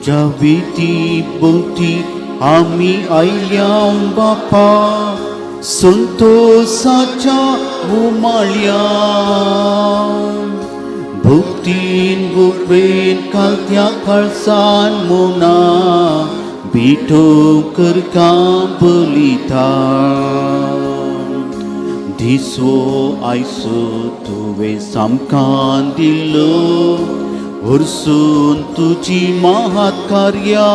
तुज्या विधी भोंवती आमी आयल्या बापा, संतोसाच्या उमाळ्या. भक्तीन गुपेन कालत्या काळसान मुना बिठो करका बलिता. दिसो आयसो तुवें सामकान दिल्लो उरसून तुजी महात कार्या.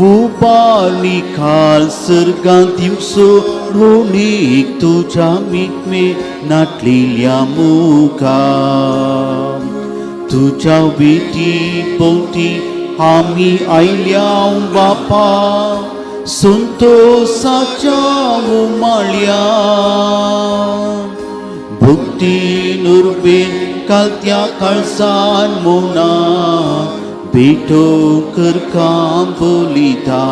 उबारणी खाल सर्गां दिवसो रोणीक तुज्या मिटमे नाटलेल्या मुखा. तुज्या विधी भोंवती आमी आयल्या बापा, संतोसाच्या उमाळ्या. भक्तीन उर्बेन कालत्या काळसान मोना बेटो करका बोलिता.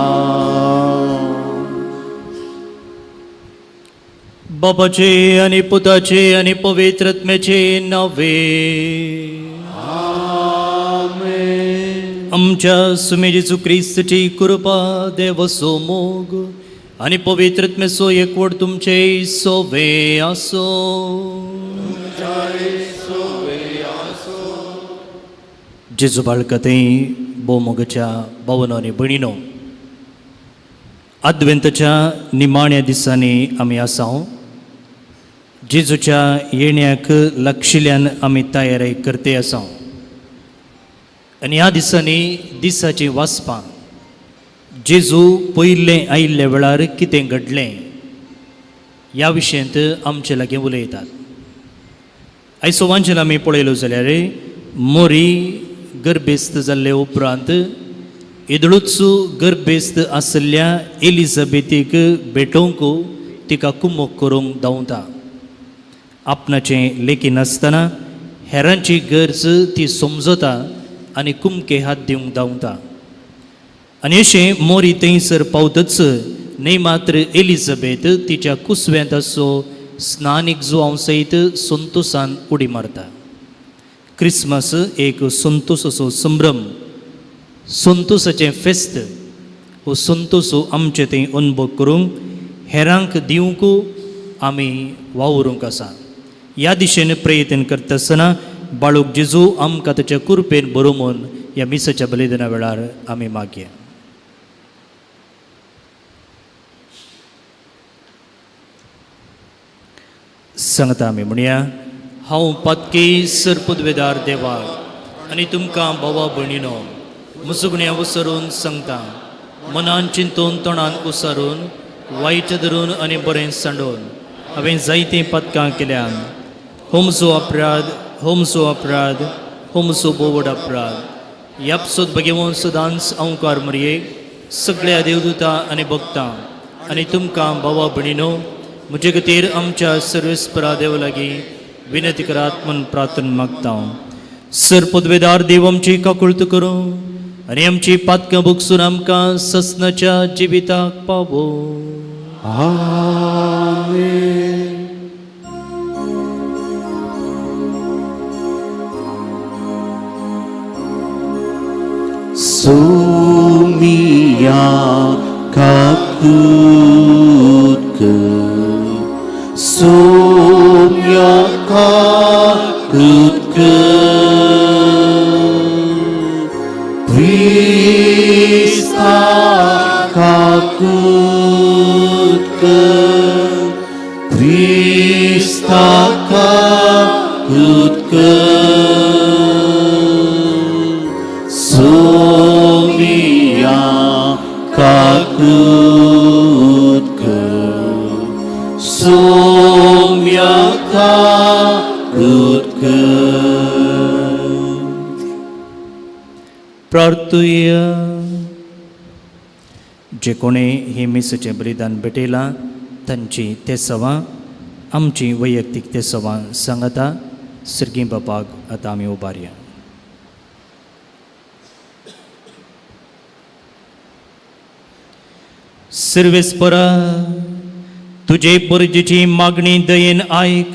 बापाचे आनी पुताचे आनी पवित्र आत्म्याचे नावे. आमेन. आमच्या सुमे जेजू क्रिस्तची कृपा, देवाचो मोग आनी पवित्र आत्म्याचो एकवट तुमचे सोवे आसो. जेजू बाळकते भोवमोगाच्या भावनो आनी भयणीनो, आदवेंताच्या निमाण्या दिसांनी आमी आसा. जेजूच्या येण्याक लागशिल्ल्यान आमी तयारी करते आसा आनी ह्या दिसांनी दिसाचीं वाचपां जेजू पयलें आयिल्ल्या वेळार कितें घडलें ह्या विशयांत आमचे लागीं उलयतात. आयचो वांजेल आमी पळयलो जाल्यार मोरी गर्भेस्त जाल्ले उपरांत येदोळूच गर्भेस्त आशिल्ल्या एलिझाबेथीक भेटोवंक तिका कुमक करूंक धांवता. आपणाचें लेखी नासतना हेरांची गरज ती समजता आनी कुमके हात दिवंक धांवता. आनी अशें मोरी थंयसर पावतच न्हय मात्र एलिझाबेथ तिच्या कुसव्यांत असो स्नानीक जुवांव सयत संतोसान उडी मारता. क्रिसमस एक संतोसाचो संभ्रम, संतोसाचें फेस्त. हो संतोस आमचे थंय अनुभव करूंक हेरांक दिवंक आमी वावरूंक आसा. ह्या दिशेन प्रयत्न करता आसतना बाळूक जेजू आमकां ताच्या कृपेन बरोवन ह्या मिसाच्या बलिदाना वेळार आमी मागया. सांगता आमी म्हणया, हांव पातकी सरपदवेदार देवाक आनी तुमकां भावा भयणीनो मुसुगण्या उसरून सांगता, मनान चिंतून तोंडान उसारून वायट धरून आनी बरें सांडून हांवें जायतीं पातकां केल्यान. होमसो अपराध, होमसो अपराध, होमसो बोवड अपराध. यापसोत भगेवन सदांच अंकार मरये सगळ्या देवदूता आनी भक्तां आनी तुमकां भावा भयणीनो म्हजे खातीर आमच्या सर्वेस्परा देव लागीं विनंती करात म्हूण प्रार्थना मागता. सर पदवेदार देव आमची काकुळत करूं आनी आमची पातकां भोगसून आमकां ससनाच्या जिविताक पावो. आमेन. सोमिया काकूत, सोम्या काकूत, क्रिस्ता काकूत, क्रिस्ता काकूत, सोमिया काकूत, सोम्या काकूत. प्रार्थुया. जे कोणी हे मिसाचें बलिदान भेटयलां तांची तेसवां आमची वैयक्तीक तेसवां सांगता सर्गी बापाक आतां आमी उबारया. सर्वेस्परा तुजे परजेची मागणी दयेन आयक.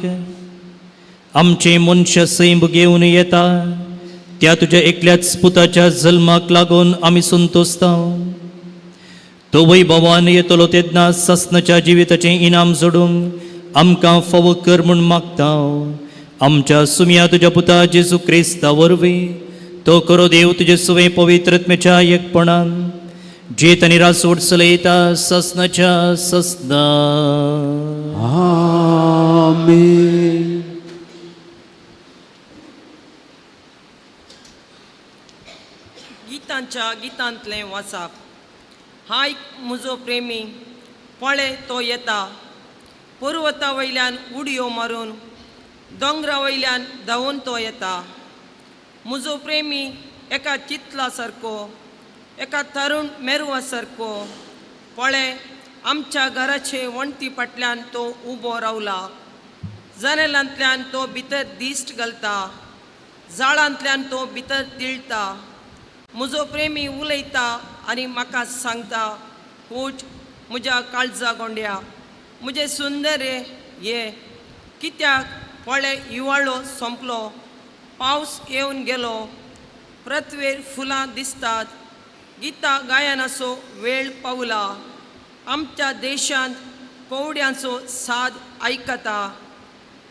आमचें मनशा सैम घेवन येता त्या तुज्या एकल्याच पुताच्या जल्माक लागून आमी संतोसता. तो वैभवान येतलो तेन्ना ससनाच्या जिविताचें इनाम जोडूंक आमकां फावो कर म्हूण मागता. आमच्या सुमया तुज्या पुता जेजू क्रिस्ता वरवीं तो करो देव तुजे सुवे पवित्रत्मेच्या एकपणान जेत आनी रासवट चलयता ससनाच्या ससना. आमेन. गीतांच्या गितांतलें वाचप. हाय म्हजो प्रेमी, पळे तो येता, पर्वता वयल्यान उडयो मारून, दोंगरा वयल्यान धांवून तो येता. म्हजो प्रेमी एका चितला सारको, एका तरुण मेरवा सारको. पळे आमच्या घराचे वण्टी फाटल्यान तो उबो रावला. जनेलांतल्यान तो भितर दिश्ट घालता, जाळांतल्यान तो भितर तिळटा. म्हजो प्रेमी उलयता आनी म्हाका सांगता, उठ म्हज्या काळजा गोंड्या, म्हजें सुंदर ये. कित्याक पळे हिवाळो सोंपलो, पावस येवन गेलो, पृथ्वेर फुलां दिसतात. गितां गायनाचो वेळ पावला. आमच्या देशांत कोवड्यांचो साद आयकता.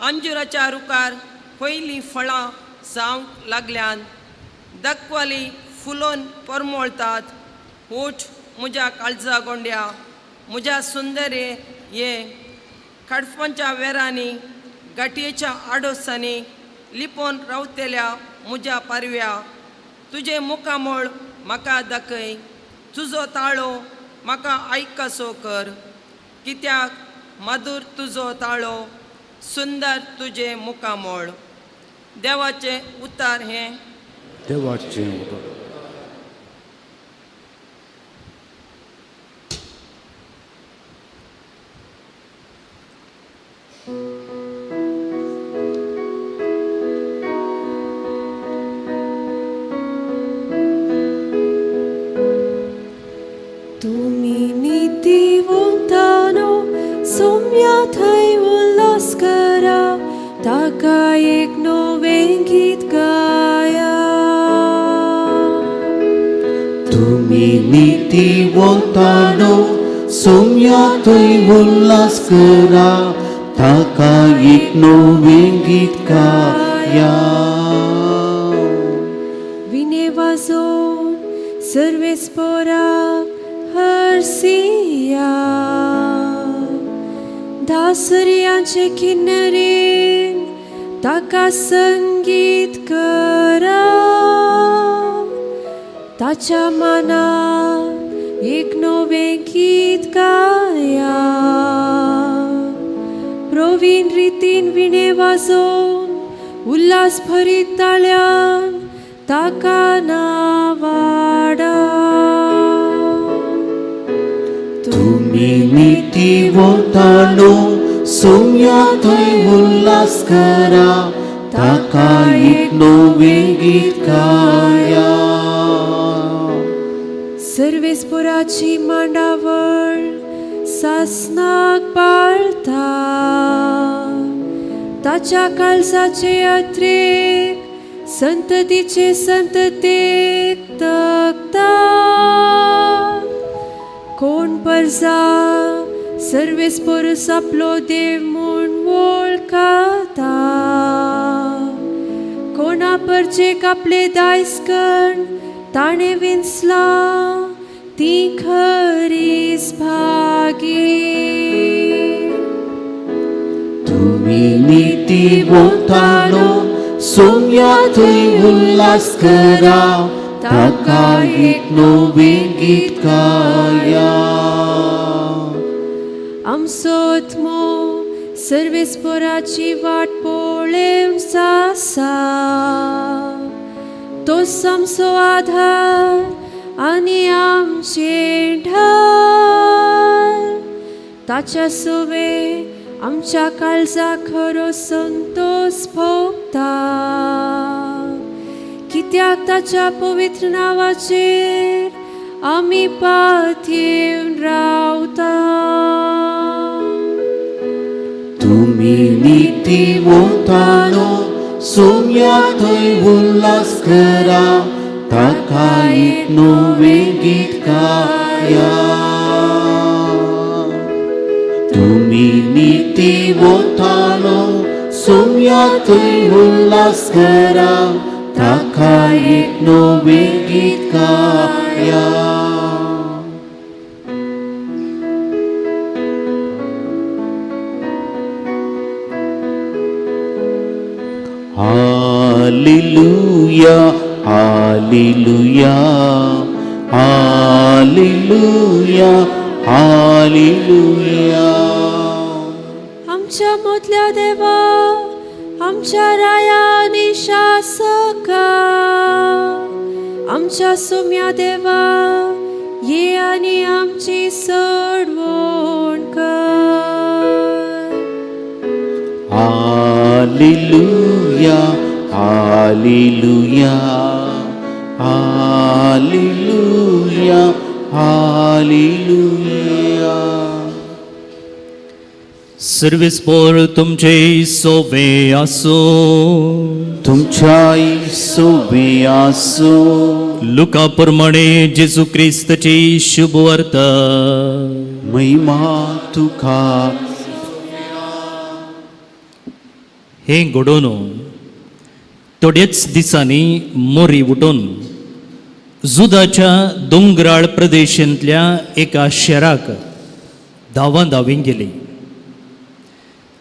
अंजुराच्या रुखार पयलीं फळां जावंक लागल्यान, दकवाली फुलोन परमळतात. उठ म्हज्या काळजा गोंड्या, म्हज्या सुंदरे ये. खडपांच्या वेरांनी, गांठयेच्या आडोसांनी लिपोन रावतल्या म्हज्या पारव्या, तुजें मुखामळ म्हाका दाखय, तुजो ताळो म्हाका आयकसो कर. कित्याक माधूर तुजो ताळो, सुंदर तुजें मुखामळ. देवाचें उतार हें. देवाचें उतर. तुमी नीतिवंतानो, सोम्या थंय उल्हास करा, ताका एक नवें गीत गाया. तुमी नीतिवंतानो, सोम्या थंय उल्हास करा, ताका एक नवें गीत गाया. विणे वाजोवन सर्वेस्पोराक हरसिया, दासर्यांचे किन्नरेन ताका संगीत करा. ताच्या मनात एक नवें गीत गाया. प्रवीण रितीन विणे वाजोवन, उल्हास भरीत ताळ्यान ताका नावाडा. तुमी नीतिवंतानो, सोम्या थंय उल्हास करा, ताका एक नवें गीत गाया. सर्वेस्पोराची मांडावळ सासनाक पाळता. ताच्या काळजाचे अत्रेक संततीचे संततेक तकता. कोण परजा सर्वेस्पोरस आपलो देव म्हूण वळखता? कोणा परचेक आपले दायस्कण ताणें विंचलां, ती खरीच भागी. तुमी नीतिवंतानो, सोम्या थंय उल्हास करा, ताका एक नवें गीत गाया. आमचो आत्मो सर्वेस्पोराची वाट पळेवन आसा. तोच आमचो आधार आनी आमचें ढाल. ताच्या सुवे आमच्या काळजा खरो संतोस भोगता. कित्याक ताच्या पवित्र नांवाचेर आमी पातयेवन रावता. तुमी नीतिवंतानो, सोम्या थंय उल्हास करा, ताका एक नवें गीत गाया. तुमी नीतिवंतानो, सोम्या थंय उल्हास करा, ताका एक नवें गीत गाया. Hallelujah, hallelujah, hallelujah, hallelujah. आमच्या मोतल्या देवा, आमच्या राया आनी शासका, आमच्या सोम्या देवा, ये आनी आमची सोडवण कर. Hallelujah, hallelujah, hallelujah, hallelujah. सर्वेस्पोर तुमचे सोवे आसूं. तुमच्याय सोबे आसूं. लुका प्रमाणे जेजू क्रिस्तची शुभवार्ता. महिमा तुका. हें घडोवन थोड्याच दिसांनी मोरी उठून जुदाच्या दोंगराळ प्रदेशांतल्या एका शेराक धांवा धांवी गेली.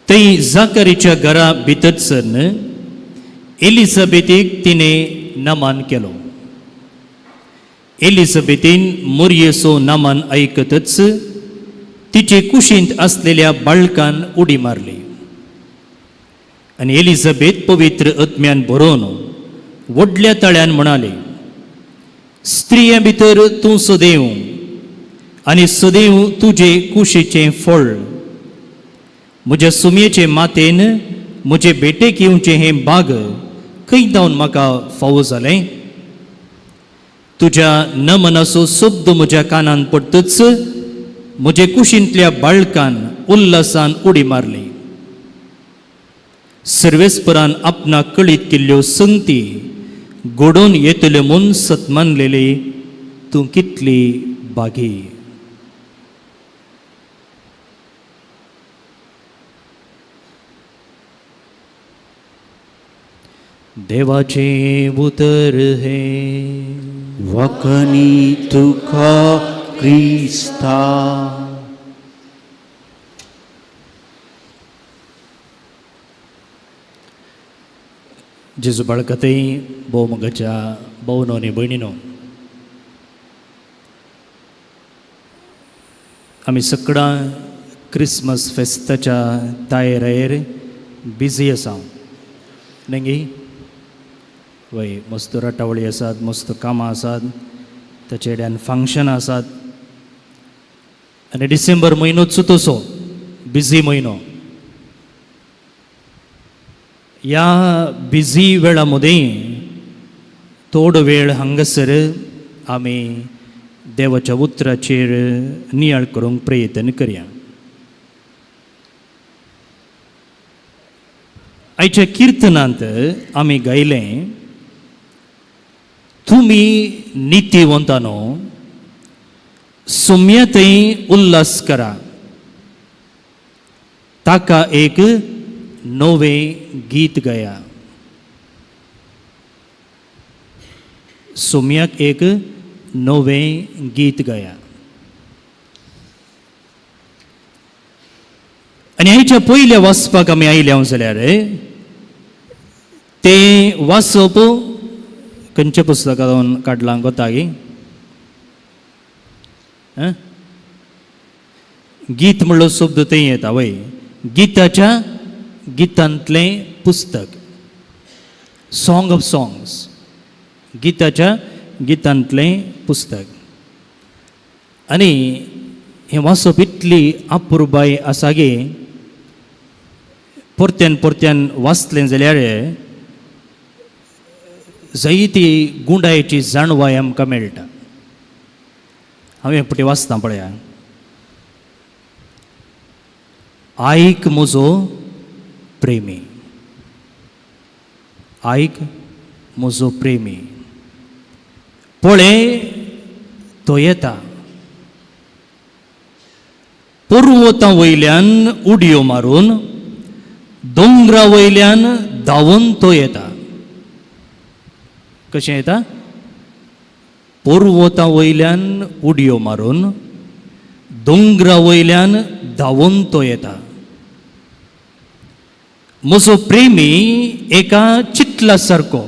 थंय जाकारीच्या घरा भितर सरन एलिझाबेथीक तिणें नमन केलो. एलिझाबेथीन मोरयेचो नमन आयकतच तिचे कुशींत आसलेल्या बाळकान उडी मारली आनी एलिझाबेथ पवित्र आत्म्यान भरोवन व्हडल्या ताळ्यान म्हणाली, स्त्रियां भितर तूं सदैव आनी सदैव तुजे कुशीचें फळ. म्हज्या सुमयेचे मातेन म्हजे भेटेक येवचें हें बाग खंय जावन म्हाका फावो जालें? तुज्या नमनाचो शब्द म्हज्या कानान पडतच म्हजे कुशींतल्या बाळकान उल्हासान उडी मारली. सर्वेस्परान आपणाक कळीत केल्ल्यो संगती घडोवन येतल्यो म्हूण सतमानलेली तूं कितली बागी! देवाचें उतर हें. वखणी तुका क्रिस्ता. जेजू बाळकातय, भोव मोगाच्या भोवनो आनी भयणीनो, आमी सगळां क्रिसमस फेस्ताच्या तयारेर बिजी आसा न्ही? वय, मस्त राटावळी आसात, मस्त कामां आसात, ताचे कडल्यान फंक्शनां आसात आनी डिसेंबर म्हयनोच तसो बिजी म्हयनो. ह्या बिजी वेळा मदीं थोडो वेळ हांगासर आमी देवाच्या उतराचेर नियाळ करूंक प्रयत्न करया. आयच्या किर्तनांत आमी गायलें, तुमी नितीवंतानो, सुम्यतय उल्हास करा, ताका एक नवें गीत गाया. सोम्याक एक नवें गीत गाया. आनी आयच्या पयल्या वाचपाक आमी आयल्या जाल्यार तें वाचप खंयच्या पुस्तकांतून काडलां गोता गी? गीत म्हणलो शब्द थंय येता वय, गीताच्या गितांतलें पुस्तक, सॉंग ऑफ सॉंग्स, गीताच्या गितांतलें पुस्तक. आनी हें वाचप इतली अपुरबाय आसा गे, परत्यान परत्यान वाचलें जाल्यार जायती गुंडायेची जाणवाय आमकां मेळटा. हांव हे फावटी वाचता पळया. आयक म्हजो प्रेमी. आयक म्हजो प्रेमी, पळय तो येता, पर्वता वयल्यान उडयो मारून, दोंगरा वयल्यान धांवून तो येता. कशें येता? पर्वता वयल्यान उडयो मारून, दोंगरा वयल्यान धांवून तो येता. म्हजो प्रेमी एका चितला सारको,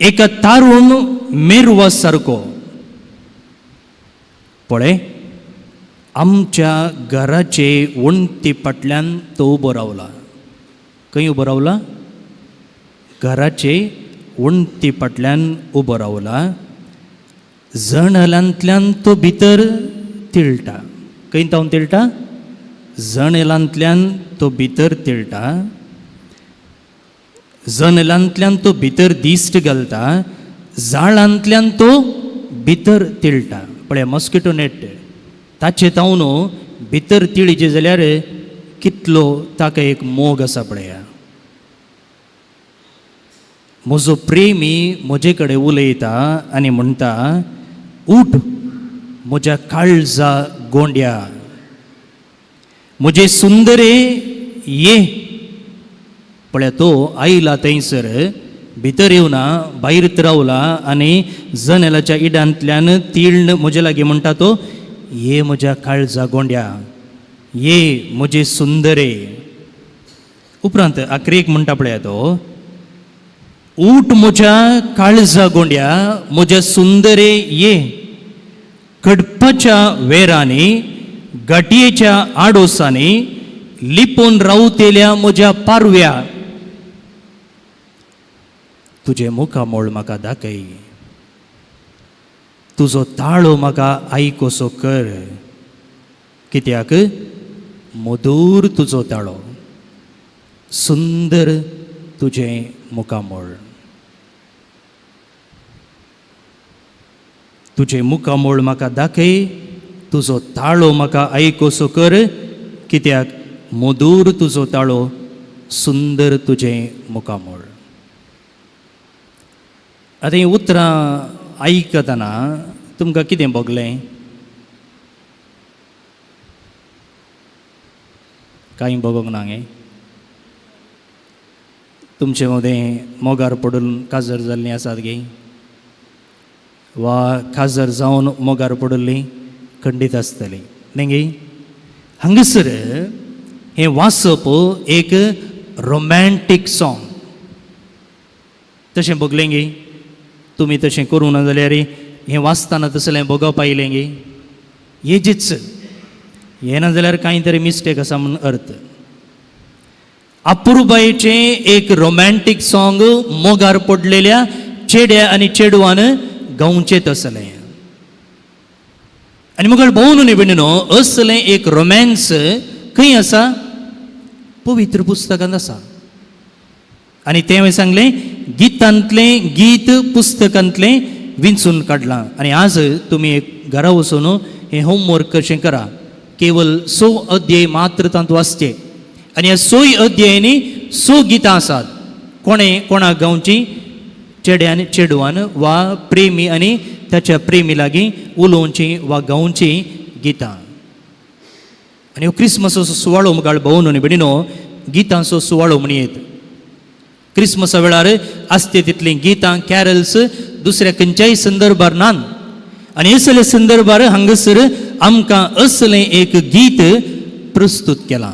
एका तारुण मेरवा सारको. पळय आमच्या घराचे वण्टी फाटल्यान तो उबो रावला. खंय उबो रावला? घराचे वण्टी फाटल्यान उबो रावला. जनेलांतल्यान तो भितर तिळटा. खंय तावन तिळटा? जनेलांतल्यान तो भितर तिळटा. जनेलांतल्यान तो भितर दिश्ट घालता. जाळांतल्यान तो भितर तिळटा. पळय मॉस्किटो नेट ताचे तावन भितर तिळीचे जाल्यार कितलो ताका एक मोग आसा पळया. म्हजो प्रेमी म्हजे कडेन उलयता आनी म्हणटा, उठ म्हज्या काळजा गोंड्या, म्हजे सुंदरे ये. पळय तो आयला थंयसर, भितर येवना, भायर रावला आनी जनेलाच्या इडांतल्यान तिळण म्हजे लागीं म्हणटा तो, ये म्हज्या काळजा गोंड्या, ये म्हजे सुंदरे. उपरांत आखरेक म्हणटा पळया तो, ऊठ म्हज्या काळजा गोंड्या, म्हज्या सुंदरे ये, कडपाच्या वेरांनी, गाटयेच्या आडोसांनी लिपून रावतेल्या म्हज्या पारव्या, तुजें मुखामोळ म्हाका दाखय, तुजो ताळो म्हाका आयकोसो कर, कित्याक मधूर तुजो ताळो, सुंदर तुजें मुखामोळ. तुजें मुखामोळ म्हाका दाखय, तुजो ताळो म्हाका आयकोसो कर, कित्याक मधूर तुजो ताळो, सुंदर तुजें मुखामोळ. आतां हीं उतरां आयकतना तुमकां कितें भोगलें? कांय भोगोंक ना गे? तुमचे मदें मोगार पडून काजर जाल्लीं आसात गे, वा काजर जावन मोगार पडिल्लीं खंडीत आसतलीं न्ही गे? हांगासर हें वाचप एक रोमँटीक सॉंग तशें भोगलें गे? तुमी तशें करूं ना जाल्यार हें वाचतना तसलें भोगप आयलें गे? हेजीच येना जाल्यार कांय तरी मिस्टेक आसा म्हूण अर्थ. अपुरबायेचें एक रोमँटीक सॉंग मोगार पडलेल्या चेड्या आनी चेडवान गावचें तसलें. आनी मुखार भोवन न्ही भयणीनो, असलें एक रोमॅन्स खंय आसा? पवित्र पुस्तकांत आसा. आनी तें हांवें सांगलें गितांतलें गीत पुस्तकांतलें विंचून काडलां. आनी आज तुमी एक घरा वचून हें होमवर्क कशें करा, केवल 6 अध्याय मात्र तांत वाचचे. आनी ह्या 6 अध्यायांनी 6 गितां आसात. कोणें कोणाक गावची? चेड्यान चेडवान वा प्रेमी आनी ताच्या प्रेमी लागीं उलोवची वा गावची गितां. आनी हो क्रिसमसाचो सुवाळो मुखार भोवन न्ही भयणीनो, गितांचो सुवाळो म्हणयेत. क्रिसमसा वेळार आसते तितलीं गितां कॅरल्स दुसऱ्या खंयच्याय संदर्भार नात. आनी असले संदर्भार हांगासर आमकां असलें एक गीत प्रस्तूत केलां.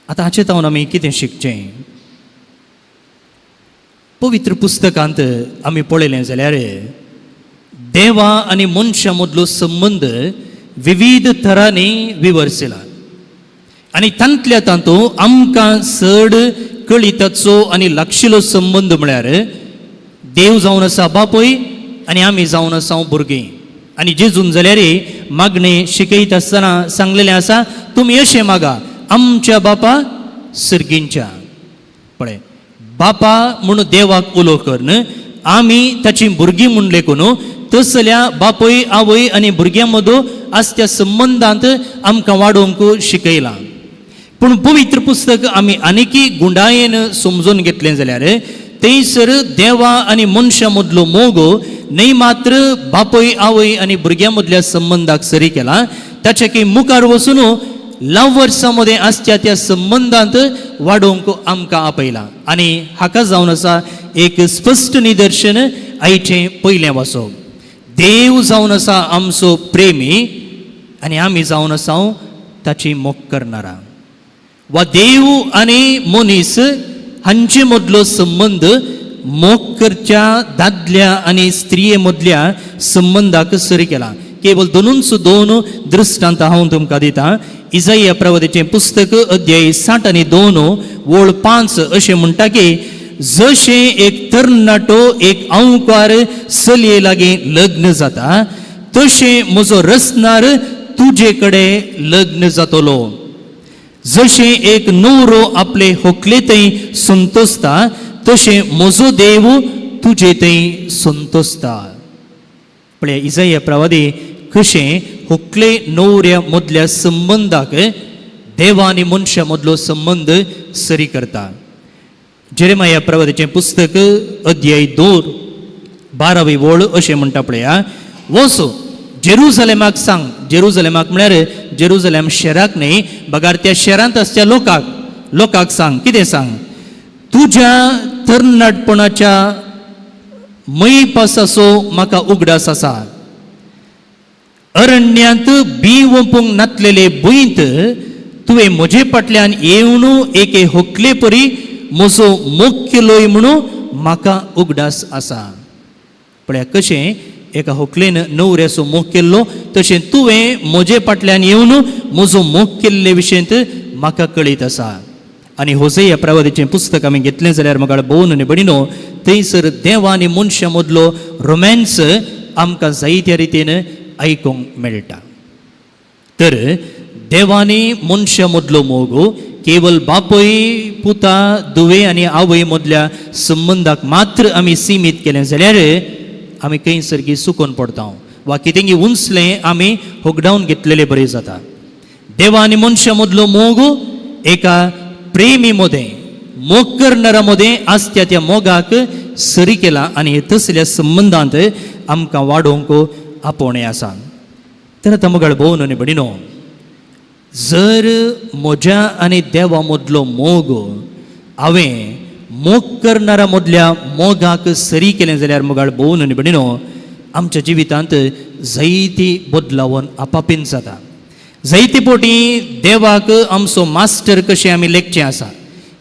आतां हाचे तावन आमी कितें शिकचें? पवित्र पुस्तकांत आमी पळयलें जाल्यार देवा आनी मनशां मदलो संबंद विविध तरांनी विवर्सिला. आनी तांतल्या तातूंत आमकां चड कळिताचो आनी लागशिलो संबंद म्हळ्यार देव जावन आसा बापूय आनी आमी जावन आसा भुरगीं. आनी जेजून जाल्यार मागणें शिकयत आसतना सांगलेलें आसा, तुमी अशें मागा आमच्या बापा सर्गींच्या. पळय बापा म्हूण देवाक उलो करून आमी ताची भुरगीं म्हूण लेखून तसल्या बापूय आवय आनी भुरग्यां मदो आसत्या संबंदांत आमकां वाडोवंक शिकयलां. पूण पवित्र पुस्तक आमी आनीकी गुंडायेन समजून घेतलें जाल्यार थंयसर देवा आनी मनशां मदलो मोग न्हय मात्र बापूय आवय आनी भुरग्यां मदल्या संबंदाक सरी केला, ताच्या की मुखार वचून लव्हर्सां मदें आसच्या त्या संबंदांत वाडोवंक आमकां आपयला. आनी हाका जावन आसा एक स्पश्ट निदर्शन आयचें पयलें वाचप. देव जावन आसा आमचो प्रेमी आनी आमी जावन आसा ताची मोग करणारा. वा देव आनी मनीस हांचे मदलो संबंद मोग करच्या दादल्या आनी स्त्रिये मदल्या संबंदाक सरी केला. केवल दोनूच दोन दृश्टांत हांव तुमकां दितां. इजाया प्रवादाचें पुस्तक अध्याय 62 ओळ 5 अशें म्हणटा की जशें एक तरणाटो एक अंवकार चलये लागीं लग्न जाता तशें म्हजो रसनार तुजे कडेन लग्न जातलो. जशें एक न्हवरो आपले होकले थंय संतोसता तशें म्हजो देव तुजे थंय संतोसता. पळय इजाया प्रवादी कशें होकले न्हवऱ्या मदल्या संबंदाक देवा आनी मनशा मदलो संबंद सरी करता. जेरेमाया प्रवादाचें पुस्तक अध्याय 2 12वी ओळ अशें म्हणटा पळया, वचो जेरुजलेमाक सांग. जेरुजलेमाक म्हळ्यार जेरुजलेम शहराक न्हय, बगार त्या शहरांत आसच्या लोकांक, लोकांक सांग. कितें सांग? तुज्या तरणाटपणाच्या मयपासाचो म्हाका उगडास आसा. अरण्यांत बी वोंपूंक नातलेले भुंयत तुवें म्हजे फाटल्यान येवन एके होकले परी म्हजो मोग केलोय म्हणून म्हाका उगडास आसा. पळया कशें एका होकलेन न्हवऱ्याचो मोग केल्लो तशें तुवें म्हजे फाटल्यान येवन म्हजो मोग केल्ले विशयंत म्हाका कळीत आसा. आनी होसेया प्रवादाचें पुस्तक आमी घेतलें जाल्यार म्हाका भोवन आनी भणिनो थंयसर देवा आनी मनशां मदलो रोमॅन्स आमकां जायत्या रितीन आयकूंक मेळटा. तर देवानी मनशां मदलो मोग केवल बापूय पुता धुवे आनी आवय मदल्या संबंदाक मात्र आमी सिमीत केलें जाल्यार आमी खंय सारकी चुकून पडटा वा कितेंगी उंचलें आमी होगडावन घेतलेलें बरें जाता. देवा आनी मनशां मदलो मोग एका प्रेमी मदें मोग करणारा मदें आसत्या त्या मोगाक सरी केला आनी तसल्या संबंदांत आमकां वाडोवंक आपोवणें आसा. तर आतां मोगाळ भोवन आनी भणिनो, जर म्हज्या आनी देवा मदलो मोग हांवें मोग करणारा मदल्या मोगाक सरी केलें जाल्यार मोगाळ भोवन आनी भणिनो आमच्या जिवितांत जायती बदलावन आपापीन जाता. जायते पोटी देवाक आमचो मास्टर कशें आमी लेखचें आसा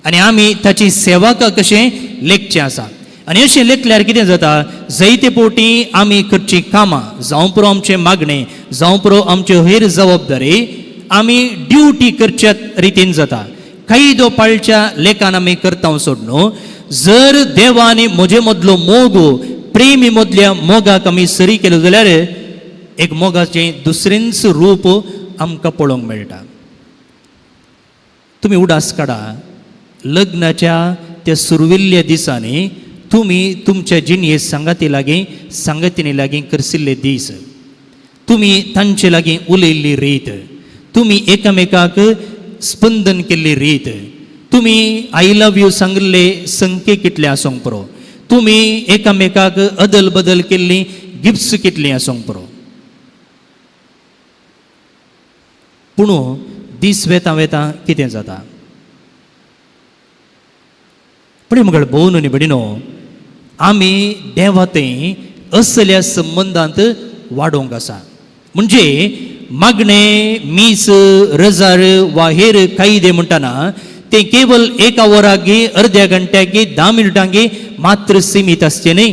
आनी आमी ताची सेवका कशें लेखचें आसा. आनी अशें लेखल्यार कितें जाता, जायते पोटी आमी करचीं कामां जावं पुरो आमचें मागणें जावं पुरो आमच्यो हेर जबाबदारी आमी ड्युटी करच्या रितीन जाता. कायदो पाळच्या लेखान आमी करता सोड न्हू. जर देवानी म्हजे मदलो मोग प्रेमी मदल्या मोगाक आमी सरी केलो जाल्यार एक मोगाचें दुसरेंच रूप आमकां पळोवंक मेळटा. तुमी उडास काडा, लग्नाच्या त्या सुरविल्ल्या दिसांनी तुमी तुमच्या जिणये सांगाती लागीं सांगातिनी लागीं करसिल्ले दीस, तुमी तांचे लागीं उलयल्ली रीत, तुमी एकामेकाक स्पंदन केल्ली रीत, तुमी I love you सांगिल्ले संके कितले आसूंक पुरो, तुमी एकामेकाक अदल बदल केल्ली गिफ्ट्स कितलीं आसूंक पुरो. पूण दीस वेता वेता कितें जाता? पूण मगळ भोवन आनी भणिनो आमी देवा थंय असल्या संबंदांत वाडोवंक आसा. म्हणजे मागणें मीस रजार वा हेर कायदे म्हणटना ते केवल एका वराक अर्द्या घंट्याक 10 मिनटांक मात्र सिमीत आसचें न्हय.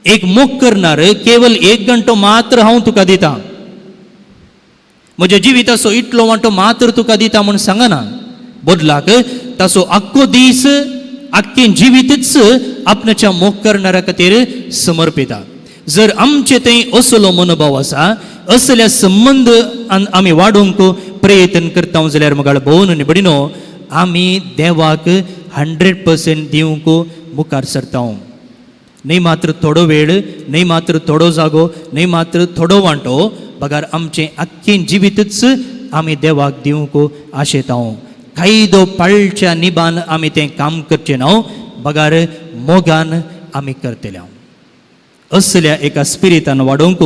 एक मोग करणार केवल 1 घंटो मात्र हांव तुका दिता, म्हज्या जिविताचो इतलो वांटो मात्र तुका दिता म्हूण सांगना, बदलाक ताचो आख्खो दीस आख्खें जिवीतच आपणाच्या मोग करणारा खातीर समर्पिता. जर आमचे थंय असलो मनोभाव आसा, असल्या संबंद आमी वाडोवंक प्रयत्न करता जाल्यार मगाळ भोवन आनी भणिनो आमी देवाक 100% दिवंक मुखार सरता. न्हय मात्र थोडो वेळ, न्हय मात्र थोडो जागो, न्हय मात्र थोडो वांटो, बगार आमचें आख्खें जिवीतच आमी देवाक दिवंक आशेता. कायदो पाळच्या निबान आमी तें काम करचें ना, बगार मोगान आमी करतले. असल्या एका स्पिरितान वाडोवंक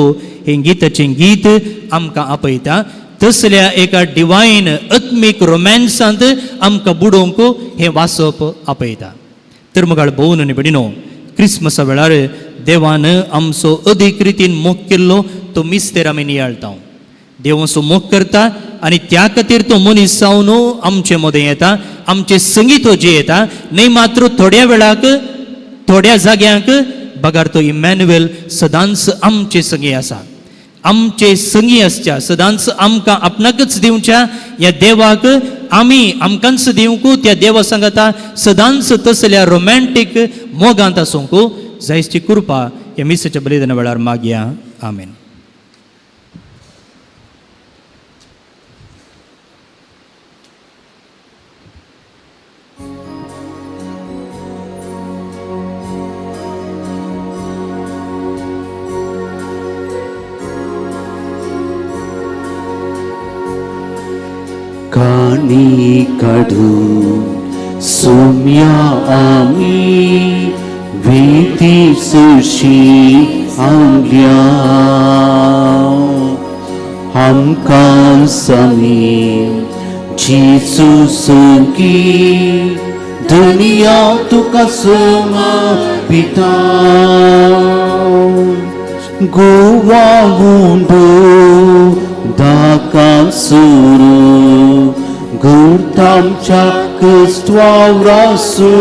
हें गीताचें गीत आमकां आपयता. तसल्या एका डिवायन आत्मीक रोमॅन्सांत आमकां बुडोवंक हें वाचप आपयता. तर मगाळ भोवन आनी भयणीनो, क्रिसमसा वेळार देवान आमचो अदीक रितीन मोग केल्लो तो मिस्तेर आमी नियाळटा. देव असो मोग करता आनी त्या खातीर तो मनीस जावन आमचे मदें येता, आमचे संगीत तो जे येता, न्हय मात्र थोड्या वेळाक थोड्या जाग्यांक, बगार तो इमॅन्युएल सदांच आमचे संगी आसा. आमचे संगी आसच्या, सदांच आमकां आपणाकच दिवच्या ह्या देवाक आमी आमकांच दिवंक, त्या देवा सांगता सदांच तसल्या रोमॅन्टीक मोगांत आसूंक जायची कृपा ह्या मिसाच्या बलिदाना वेळार मागया. आमेन. काणी काडून सोम्या आमी वेदी सुशी आमल्या, आमकां समी जेजू संगी दुनिया तुका सोमा पिता. गोवा उंडो दाका सुरू गुर्तामच्या क्रिस्त्वावरासू,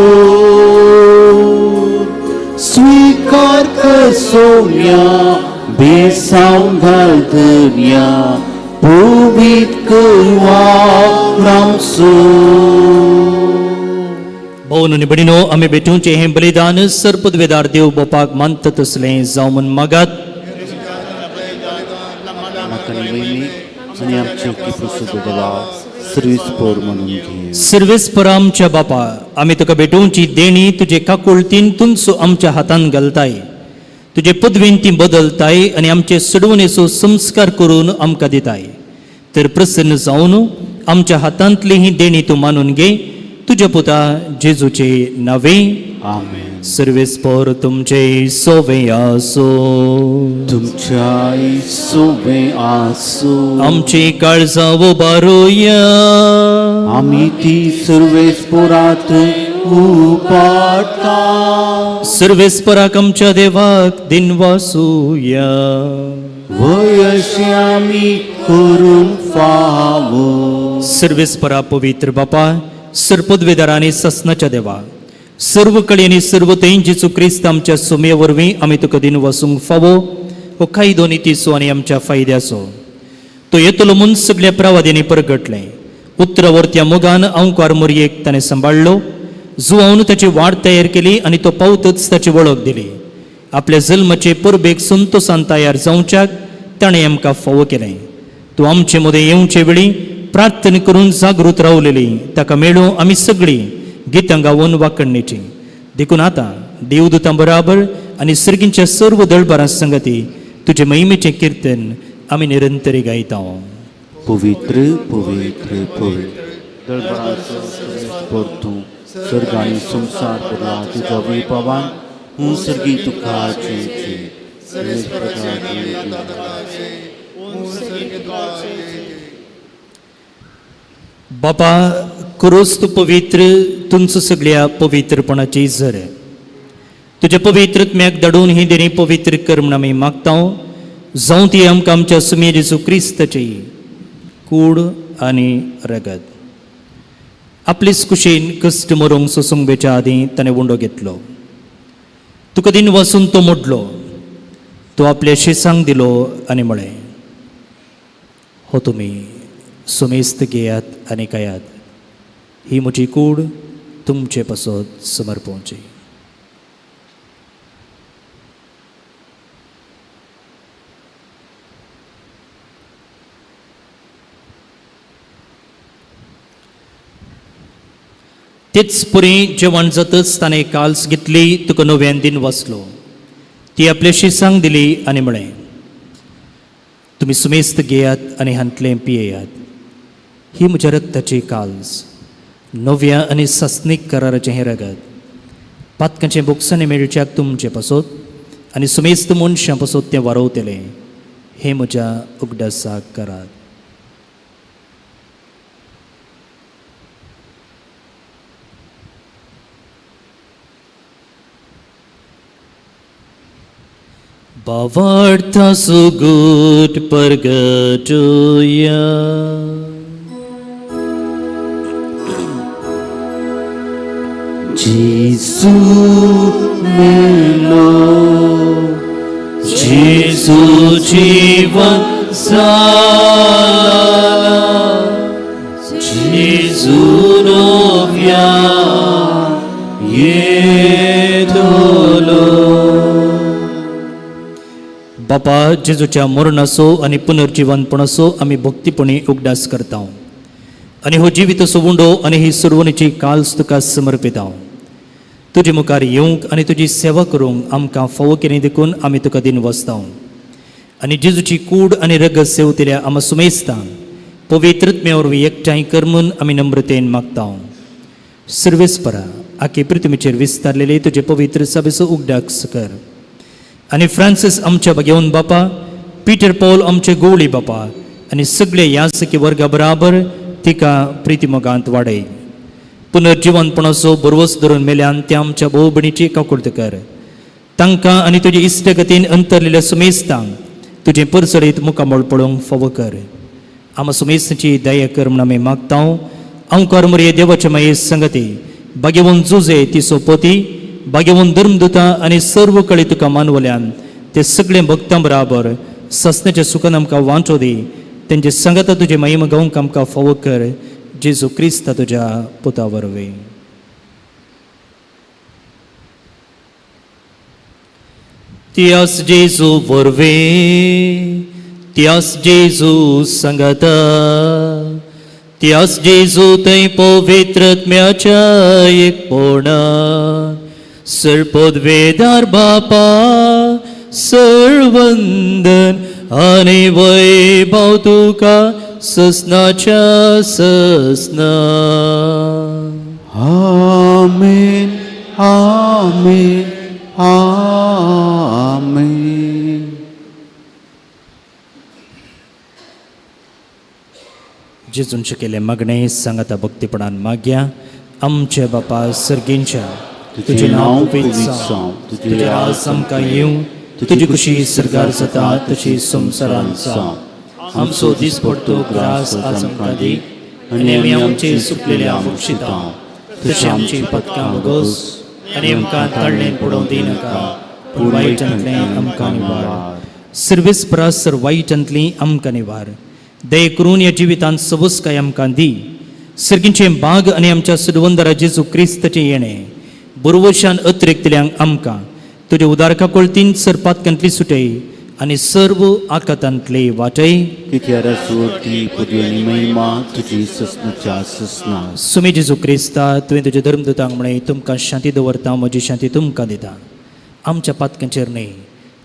स्वीकार कर सोम्या बेसाव घाल दर्या पवित करवा रामसू. भोवन आनी भयणीनो, आमी भेटोवचें हें बलिदान सर्पदवेदार देव बोपाक मानता तसलें जावं म्हूण मागात. म्हाका वयनी आनी आमचे बदला सर्वीस पोर म्हणून घे. सर्वेस्पर आमच्या बापा, आमी तुका भेटोवची देणी तुजे काकुळतीन तुमचो आमच्या हातान घालताय, तुजे पदवीन ती बदलताय आनी आमचे सोडवणेचो संस्कार करून आमकां दिताय. तर प्रसन्न जावन आमच्या हातांतली ही देणी तूं मानून घे, तुज्या पुता जेजूचे नावे. आमेन. सर्वेस्पर तुमचे सोवे आसो. तुमच्या सोबे आसो. आमची काळजां उबारुया. आमी ती सर्वेस्पोरात उपाटा. सर्वेस्पराक आमच्या देवाक दिनवासूया. वयशी आमी करूंक फावो. सर्वेस्परा पवित्र बापा, सर्पदवेदार आनी ससनाच्या देवा, सर्व कळे आनी सर्व थंय जेजू क्रिस्त आमच्या सुमये वरवीं आमी तुका दिनवासूंक फावो. हो कायदो नितीचो आनी आमच्या फायद्याचो. तो येतलो म्हूण सगल्या प्रवाद्यांनी परगटलें. उतरावर त्या मोगान अंकार मोरयेक ताणें सांबाळ्ळो, जुवावन ताची वाट तयार केली आनी तो पावतच ताची वळख दिली. आपल्या जल्माचे परबेक संतोसान तयार जावच्याक ताणें आमकां फावो केलें. तूं आमचे मदें येवचे वेळी प्रार्थना करून जागृत रावलेली ताका मेळूं आमी सगळीं गितां गावोन वाकडणेची. देखून आतां देवदूतां बराबर आनी सर्गींच्या सर्व दळबारां संगती तुजे महिमेचें किर्तन आमी निरंतरी गायता. पवित्र पवित्र पवित्र दळबराचो सर्वेस्पर तूं, सर्ग आनी संवसार भरला तुज्या वैभवान. हूं सर्गी तुका जय जय. सर्वेस्पराच्या जय जय. बापा, क्रोस तूं पवित्र, तुमचो सगळ्या पवित्रपणाची जर तुज्या पवित्रत्म्याक धाडून ही देणी पवित्र कर म्हूण आमी मागता. जावं ती आमकां आमच्या सुमे जेजू क्रिस्ताची कूड आनी रगत. आपलेच कुशीन कश्ट मरूंक सोसूंक बेच्या आदीं ताणें उंडो घेतलो, तुका दिन वसून तो मोडलो, तो आपल्या शिसांक दिलो आनी म्हळें, हो तुमी सुमेस्त घेयात आनी खायात, ही म्हजी कूड तुमचे पासत समर्पोवची. तेच पुरी जेवण जातच ताणें काल्स घेतली, तुका नव्यान दिन वाचलो, ती आपल्या शिसांक दिली आनी म्हळें, तुमी सुमेस्त घेयात आनी हांतलें पियेयात, ही म्हज्या रक्ताची काल्स, नव्या आनी सासणीक कराराचें हें रगत पातकांचें बोगसाणें मेळच्याक तुमचें पासत आनी सुमेस्त मनशां पासत तें वारोवतलें. हें म्हज्या उगडासाक करात. भावार्थ सुगूट परगटुया. जेजू मेलो, जेजू जीवन जाला, जेजू नव्या येतलो. बापा, जेजूच्या मरणाचो आनी पुनर्जिवनपणाचो आमी भक्तीपणी उगडास करता आनी हो जिविताचो उंडो आनी ही सुरवणीची काल्स तुका समर्पिता. तुजे मुखार येवंक आनी तुजी सेवा करूंक आमकां फावो केली देखून आमी तुका दिन वसता आनी जेजूची कूड आनी रगत सेवतल्या आमा सुमेस्तान पवित्रत्म्या वरवीं एकठांय कर म्हूण आमी नम्रतेन मागता. सर्वेस्परा, आखे पृथ्वीचेर विस्तारलेले तुजे पवित्र सभेचो उगडास कर आनी फ्रांसीस आमच्या बागेवन बापा, पीटर पॉल आमचे गोवळी बापा आनी सगळे यासकी वर्गा बराबर तिका प्रितीमोगांत वाडय. पुनर्जिवनपणाचो बरवस धरून मेल्यान त्या आमच्या भोव भयणीची काकुळट कर. तांकां आनी तुजे इश्टगतीन अंतरलेल्या सुमेस्तांक तुजें परसरीत मुखामळ पळोवंक फावो कर. आमा सुमेस्ताची दया कर म्हूण आमी मागता. अंकार मुरये देवाचे माये संगती बागेवन जुजे ती सोपोती बागेवन धर्मदुता आनी सर्व कळे तुका मानवल्यान ते सगळे भक्तां बराबर ससण्याच्या सुखान आमकां वांचो दी. तेंचे संगता तुजे महिमा गावंक आमकां फावो कर. जेजू क्रिस्ता तुज्या पुता वरवीं. त्यास जेजू वरवीं, त्यास जेजू संगता, त्यास जेजू थंय पवित्रत्म्याच्या एकपणान सर्पोद्वेदार बापा सर्वंदन आनी वैभव तुका ससनाच्या ससना. आमेन, आमेन, आमेन. जेजून शिकयलें मागणें सांगाता भक्तीपणान मागया. आमचे बापा सर्गींच्या, तुजें नांव पवित्र जावं, तुजें राज आमकां येवं, तुजी खुशी सरकार जाता तशी संवसारांत जावं. आमचो दिसपडतो ग्रास आज आमकां दी आनी आमी आमचे सुकलेल्या बक्षिता तशें आमची पदकां भोगोस आनी आमकां ताळणें पडोवंक दिनाका, पूण वायटांतलें आमकां निवार. सर्वेस परासर वायटांतली आमकां निवार. दये करून ह्या जिवितांत सबसकाय आमकां दी. सर्गींचें बाग आनी आमच्या सुरवंदरा जेजू क्रिस्ताचें येणें बरवशान अतिरिक्तल्यांक आमकां तुज्या उदारका कोळतीन सरपातकांतली सुटय आनी सर्व आकातांतली वाटय. कित्यारा सुवर्ती पदवी आनी महिमा तुजी ससनाच्या ससना. सुमी जेजू क्रिस्ता, तुवें तुज्या धर्मदूतांक म्हळें, तुमकां शांती दवरता, म्हजी शांती तुमकां दिता. आमच्या पातकांचेर न्हय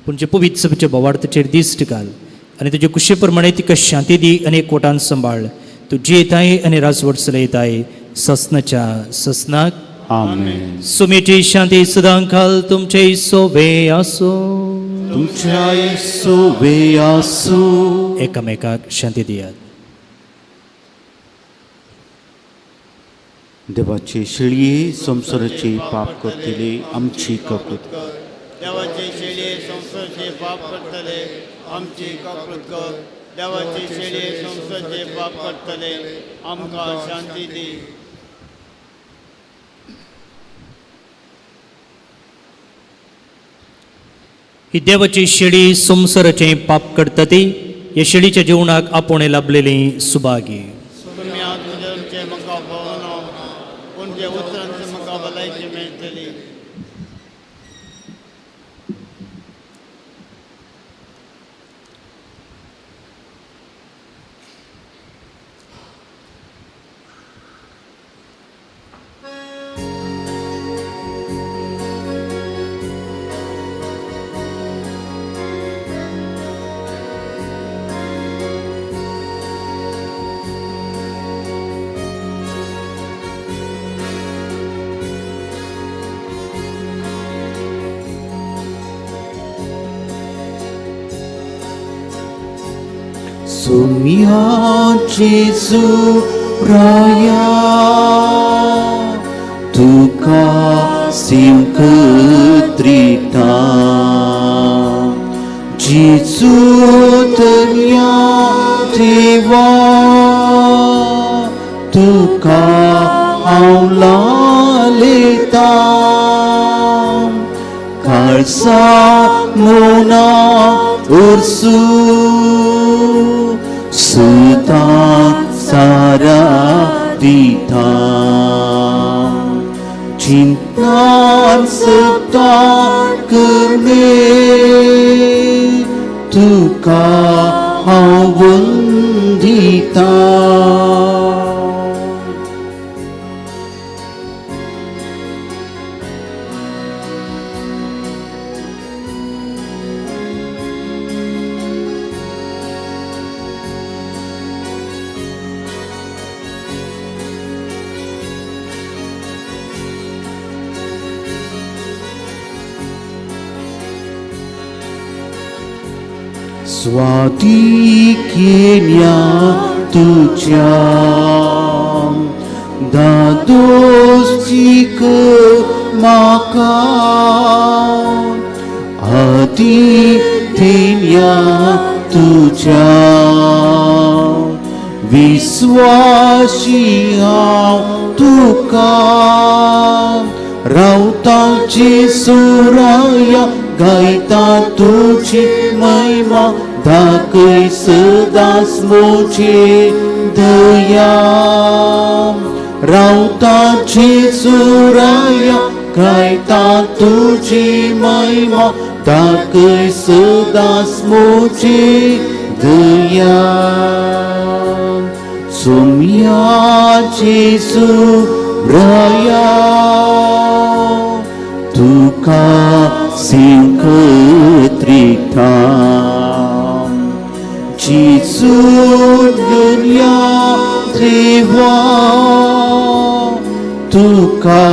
पूण जे पवित्र सभेच्या बोवार्थाचेर दिश्ट घाल आनी तुजे कुशे प्रमाणे तिका शांती दी आनी एकवटान सांबाळ. तूं जियेताय आनी राजवट चलयताय ससनाच्या ससनाक. आमेन. सुमीची शांती सदांकाल तुमचे सोवे आसूं. तुमच्या सोवे आसूं. एकामेकाक शांती दियात. देवाचे शेळये, संवसाराचे पाप करतले, आमची काकूत कर. देवाचे शेळये, संवसाराचे पाप करतले, आमची काकूत कर. देवाचे शेळये, संवसाराचे पाप करतले, आमकां शांती दी. ही देवाची शेळी संवसाराचें पाप करता ती ह्या शेळीच्या जेवणाक आपोवणें लाभलेली सुभागी. तुमी आत्मजन्मचे म्हाका पावना, पूण जे उतरांचे म्हाका भलायकी मेळटली. सोम्या जेजू राया तुका सिंकत्रिता जेजू धन्या देवा तुका हांव लालेता काळसा मोना उर्सू सुता सारा दिता चिंतान सता करणे तुका हांव वंदिता. स्वाती केन्या तुझ्या दादोस्तीक म्हाका आदी तेन्या तुझ्या विस्वाशी हांव तुका रावताची सुराया गायता तुजी महिमा दाखय सदांच म्हजी दया रावताची सुराया गायता तुजी महिमा दाखय सदांच म्हजी दया. सोम्या जेजू राया तुका सिंकत्रिता जेजू दुनिया देवा तुका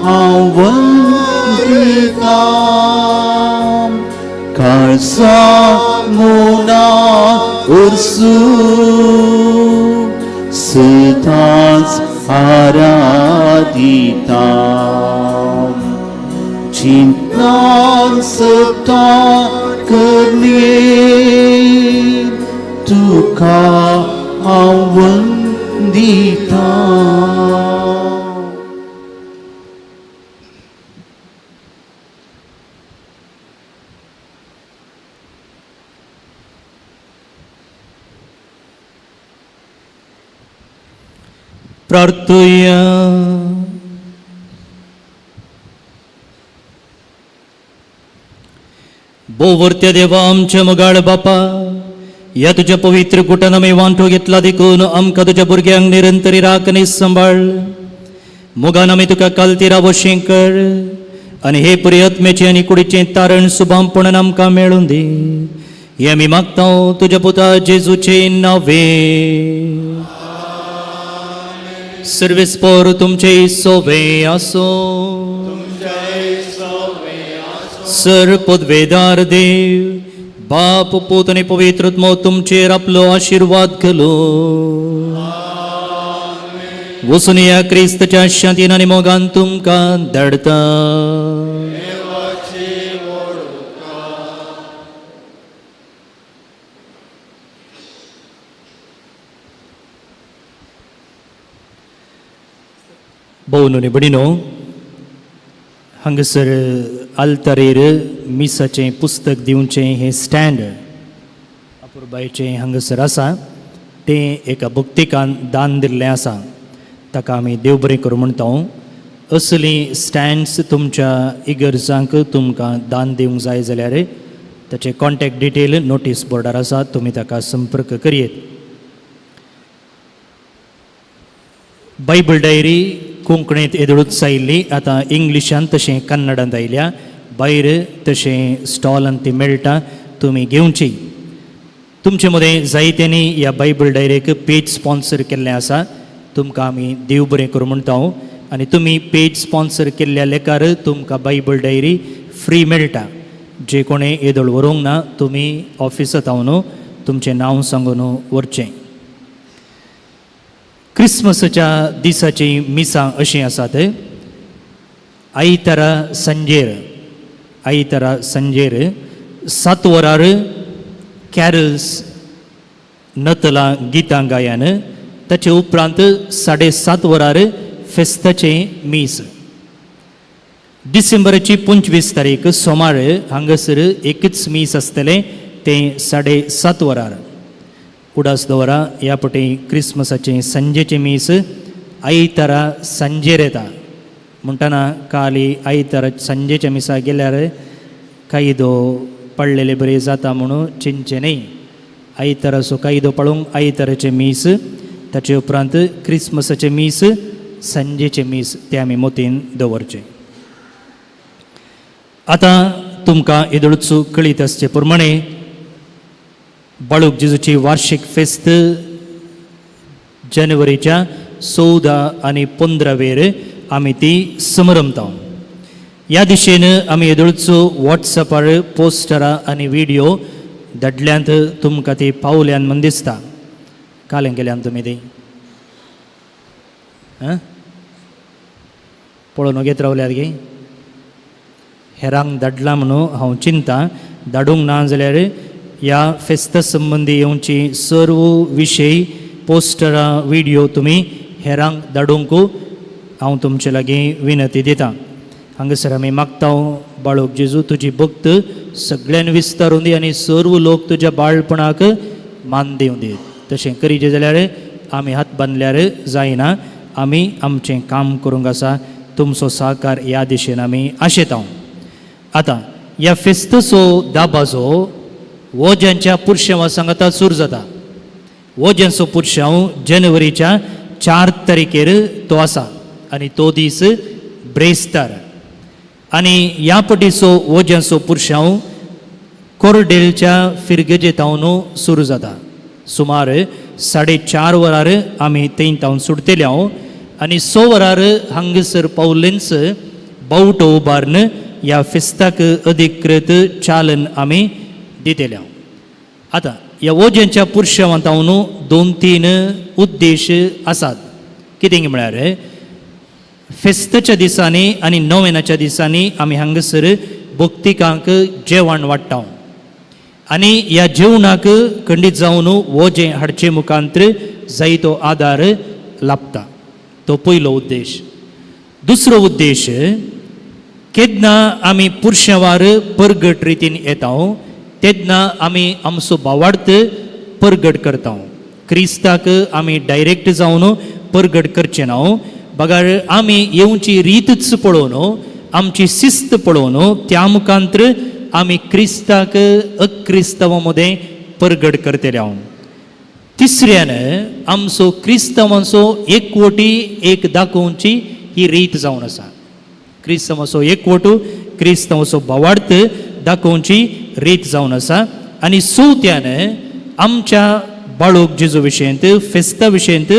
हांव वंदिता काळसा मोना उर्सू सदांच आराधिता चिंतान सता करणे तुका हांव वंदिता. प्रार्थुया. बोवर्त्या देवा आमच्या मोगाळ बापा, ह्या तुज्या पवित्र कुटान आमी वांटो घेतला देखून आमकां तुज्या भुरग्यांक निरंतरी राख आनी सांबाळ. मोगान आमी तुका कालती रावोशें कर आनी हे पुरी आत्म्याचें आनी कुडीचें तारण सुभामपणान आमकां मेळूं दी. हें आमी मागता तुज्या पुता जेजूचे नांवे. सर्वेस्पोर तुमचे सोवे आसो. सर पदवेदार देव बाप पूत आनी पवित्र आत्मो तुमचेर आपलो आशिर्वाद घालूं. वचून ह्या क्रिस्तच्या शांतीन आनी मोगान तुमकां धाडटा. भोव न्हय भयणीनो, हांगासर आल्तारेर मिसाचें पुस्तक दिवचें हें स्टँड अपुरबायचें हांगासर आसा. तें एका भक्तिकान दान दिल्लें आसा, ताका आमी देव बरें करूं म्हणटा. असलीं स्टँड्स तुमच्या इगर्जांक तुमकां दान दिवंक जाय जाल्यार ताचे कॉन्टेक्ट डिटेल नोटीस बोर्डार आसा, तुमी ताका संपर्क करयेत. बायबल डायरी कोंकणींत येदोळूच आयिल्ली, आतां इंग्लिशान तशें कन्नडांत आयल्या. भायर तशें स्टॉलान ती मेळटा, तुमी घेवची. तुमचे मदें जायत्यांनी ह्या बायबल डायरेक पेज स्पॉन्सर केल्लें आसा, तुमकां आमी देव बरें करूं म्हणटा. आनी तुमी पेज स्पॉन्सर केल्ल्या लेखार तुमकां बायबल डायरी फ्री मेळटा. जे कोणें येदोळ व्हरूंक ना, तुमी ऑफिसांत हांव न्हू तुमचें नांव सांगून व्हरचें. क्रिसमसाच्या दिसाचीं मिसां अशीं आसात. आयतारा सांजेर, आयतारा सांजेर 7 वरार कॅरल्स नतलां गितां गायन. ताचे उपरांत 7:30 वरार फेस्ताचें मीस. डिसेंबराची 25 तारीख सोमार हांगासर एकच मीस आसतलें, तें 7:30 वरार. उडास दवरा, ह्या पटी क्रिसमसाचें सांजेचें मीस आयतारा सांजेर येता. म्हणटना काली आयतारा सांजेच्या मिसा गेल्यार कायदो पडलेले बरें जाता म्हणून चिंतचें न्हय. आयताराचो कायदो पाळूंक आयताराचें मीस, ताचे उपरांत क्रिसमसाचें मीस, सांजेचें मीस तें आमी मोतीन दवरचें. आतां तुमकां येदोळच कळीत आसचे प्रमाणे बाळूक जेजूची वार्षिक फेस्त जानेवारीच्या 14 आनी 15 वेर आमी ती समरमता. ह्या दिशेन आमी येदोळचो वॉट्सॅपार पोस्टरां आनी व्हिडियो धाडल्यांत, तुमकां ती पावल्यान म्हूण दिसता. कालें केल्यान तुमी ती आं पळोवन घेत रावल्यात गे. हेरांक धाडलां म्हणून हांव चिंता, धाडूंक ना जाल्यार ह्या फेस्ता संबंदी येवची सर्व विशय पोस्टरां व्हिडियो तुमी हेरांक धाडूंक हांव तुमचे लागीं विनंती दिता. हांगासर आमी मागता, बाळूक जेजू तुजी भक्त सगळ्यान विस्तारून दी आनी सर्व लोक तुज्या बाळपणाक मान दिवं दी. तशें करीजे जाल्यार आमी हात बांदल्यार जायना, आमी आमचें काम करूंक आसा. तुमचो सहकार ह्या दिशेन आमी आशेता. आतां ह्या फेस्ताचो दाबाजो वो ज्यांच्या पुरशेंवा सांगाता सुरू जाता. वो ज्यांचो पुरशेंव जानेवारीच्या 4 तारखेर तो आसा आनी तो दीस ब्रेस्तार. आनी ह्या पटीचो वो ज्यांचो पुरशेंव कोरडेलच्या फिरगजे तावन सुरू जाता. सुमार 4:30 वरार आमी थंय तावन सुटतले हांव आनी 6 वरार हांगासर पावलेंच बावटो उबारून ह्या फेस्ताक अधिकृत चालन आमी दितले हांव. आतां ह्या वोज्यांच्या पुरशेवांत हांव 2-3 उद्देश आसात. कितें म्हळ्यार फेस्ताच्या दिसांनी आनी नोवेनाच्या दिसांनी आमी हांगासर भक्तिकांक जेवण वाडटा आनी ह्या जेवणाक खंडीत जावन वोजें हाडचे मुखांत्र जायतो आदार लाभता. तो पयलो उद्देश. दुसरो उद्देश, केन्ना आमी पुरशेवार परगट रितीन येता तेन्ना आमी आमचो भावार्थ परगट करता. क्रिस्ताक आमी डायरेक्ट जावन परगट करचे ना, बगर आमी येवची रीतच पळोवन, आमची शिस्त पळोवन त्या मुखांत्र आमी क्रिस्ताक अक्रिस्तांवा मदें परगट करतले हांव. तिसऱ्यान आमचो क्रिस्तांवांचो एकवटी एक दाखोवची ही रीत जावन आसा. क्रिस्तांवाचो एकवटू, क्रिस्तांवाचो भावार्थ दाखोवची रीत जावन आसा. आनी चवथ्यान आमच्या बाळूक जेजू विशयंत, फेस्ता विशयंत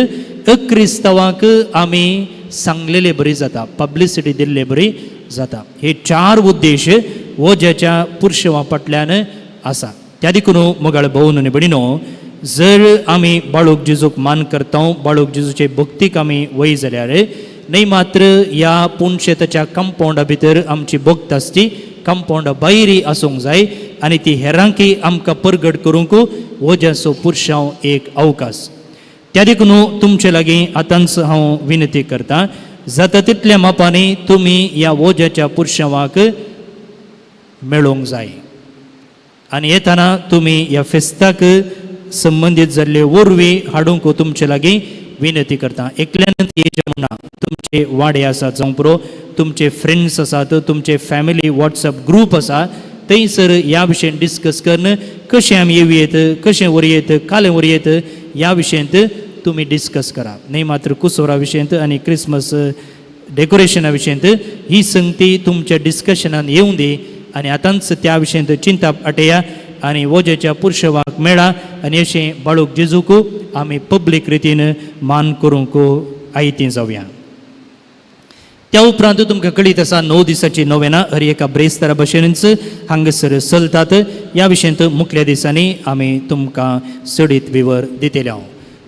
अक्रिस्तांवांक आमी सांगलेले बरी जाता, पब्लिसिटी दिल्ले बरी जाता. हे 4 उद्देश वोज्याच्या पुरशेवा फाटल्यान आसा. त्या देखून मोगाळ भोवन आनी भयणीनो, जर आमी बाळूक जेजूक मान करता, बाळूक जेजूचे भक्तीक आमी वय जाल्यार न्हय मात्र ह्या पुणशेताच्या कंपावंडा भितर आमची भक्त आसची, कंपावंडा भायरी आसूंक जाय आनी ती हेरांकी आमकां परगट करूंक वोज्याचो पुरशांव एक अवकाश. त्या देखून तुमचे लागीं आतांच हांव विनंती करता, जाता तितल्या मापांनी तुमी ह्या वोज्याच्या पुरशांवाक मेळोवंक जाय आनी येताना तुमी ह्या फेस्ताक संबंदीत जाल्ले वरवीं हाडूंक तुमचे लागीं विनंती करता. एकल्यान येचें म्हणना, तुमचे वाडे आसात जावं पुरो, तुमचे फ्रेंड्स आसात, तुमचे फॅमिली वॉट्सएप ग्रूप आसा, थंयसर ह्या विशयन डिस्कस करून कशें आमी येवयेत, कशें व्हरयेत, कालें व्हरयेत ह्या विशयंत तुमी डिस्कस करा. न्हय मात्र कुसोरा विशयंत आनी क्रिसमस डेकोरेशना विशयंत ही संगती तुमच्या डिस्कशनान येवं दी आनी आतांच त्या विशयंत चिंताप आटया आनी वोजेच्या पुरशेवाक मेळा आनी अशें बाळूक जेजूक आमी पब्लीक रितीन मान करूंक आयती जावया. त्या उपरांत तुमकां कळीत आसा 9 दिसाची नोवेना हर एका ब्रेस्तारा भशेनच हांगासर चलतात. ह्या विशयांत मुखल्या दिसांनी आमी तुमकां चडीत विवर दितले. हांव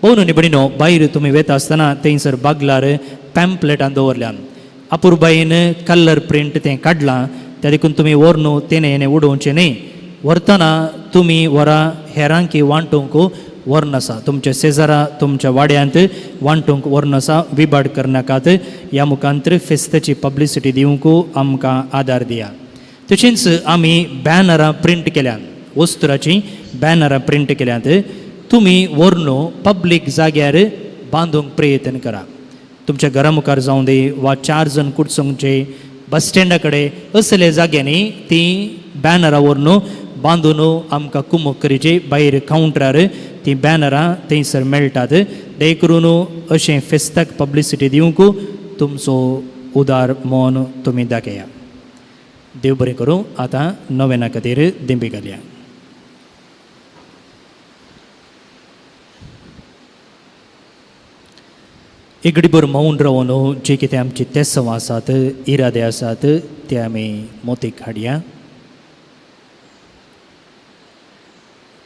भोवन आनी भयणीनो, भायर तुमी वेता आसतना थंयसर बागलार पॅम्पलेटां दवरल्यान अपुरबायेन कलर प्रिंट तें काडलां, त्या देखून तुमी व्हर न्हू तेणें हेणें उडोवचें न्ही. व्हरतना तुमी वरां हेरांकी वांटूंक व्हर आसा, तुमच्या शेजारा तुमच्या वाड्यांत वांटूंक व्हर आसा, विबाड करनाकात. ह्या मुखांतर फेस्ताची पब्लिसिटी दिवंक आमकां आदार दिया. तशेंच आमी बॅनरां प्रिंट केल्यात, वस्तुराचीं बॅनरां प्रिंट केल्यात, तुमी व्हर न्हू पब्लीक जाग्यार बांदूंक प्रयत्न करा. तुमच्या घरा मुखार जावं दी वा 4 जाण कुडचुंगचे बस स्टँडा कडेन असल्या जाग्यांनी ती बॅनरां व्हरून बांदून आमकां कुमक करची. भायर कावंटरार ती बॅनरां थंयसर मेळटात. देखून अशें फेस्ताक पब्लिसिटी दिवंक तुमचो उदार मन तुमी दाखया. देव बरें करूं. आतां नोवेना खातीर दिंबी घालया. एकडीभर मौन रावन जे कितें आमची तेसवां आसात, इरादे आसात ते आमी मोतीक हाडया.